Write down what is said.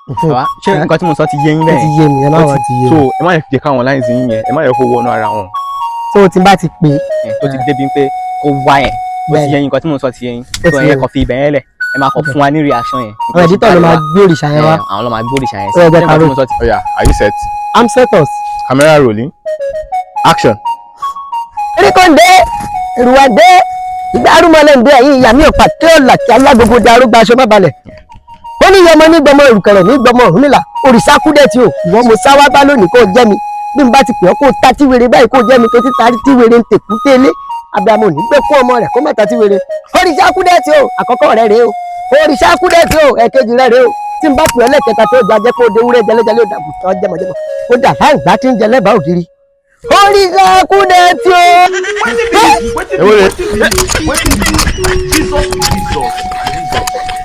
Bàbá, ṣé nǹkan tí mo sọ ti yé yín Ó bẹ́ẹ̀? ti yé mi, ẹ má wà, ti yé So mi. ẹ má yẹ káwọn lines yín yẹn, ẹ má yẹ kó wọnú ara wọn. So tí n bá ti pè é, Tó ti débi pé kó wá yẹn, ó ti Bẹ́ẹ̀ni. yé yín, nǹkan tí mo sọ ti yé yín. Ó So ti ẹ yé mi. kàn fi ibẹ̀ yẹn lẹ̀, ẹ máa kàn fún wa ní reaction yẹn. Àwọn editor ló máa gbé òrìṣà yẹn wá. Ẹ, àwọn ló máa gbé òrìṣà yẹn Ó yẹ sí. jẹ́ Ṣé ká nǹkan tí rò. mo sọ ti Ó yá, are you set? I'm set us. Camera rolling, action. Erékọ́ndé, èrùwà dé, ìgbà arúmọlẹ̀ ń dé, ẹ̀yìn ìyá mi ò pàtẹ́ ọ̀là kí alágogo da arúgbó aṣọ má balẹ̀. Ó ní yọmọ ní gbọmọ ìrùkẹ̀rẹ̀ ní gbọmọ Ọ̀rúnmìlà, òrìṣà kúdẹ̀ tí o ìwọ mo sáwá bá lónìí, kó o jẹ́ mi. Bí n bá ti pè ọ́, kó o ta tí wèrè báyìí, kó o jẹ́ mi, tó ti ta tí wèrè ń tèkú télé. Abiyamọ ò ní gbé kún ọmọ rẹ̀ kó má ta tí wèrè. Òrìṣà kúdẹ̀ tí o, àkọ́kọ́ rẹ̀ rèé o. Òrìṣà kúdẹ̀ tí o, ẹ̀kejì rẹ̀ rèé o. Tí n bá pè ọ́ lẹ́kẹta, tó jẹ́ kó o dewúrẹ́ jẹlẹ́jẹlẹ́, ó dàbù tán jẹmọ̀jẹmọ̀, ó dà láǹgbá tí ń jẹ lẹ́bàá ògiri. Òrìṣà kúdẹ̀ tí o. Èwo rè? Wetin be Jesus, Jesus, Jesus.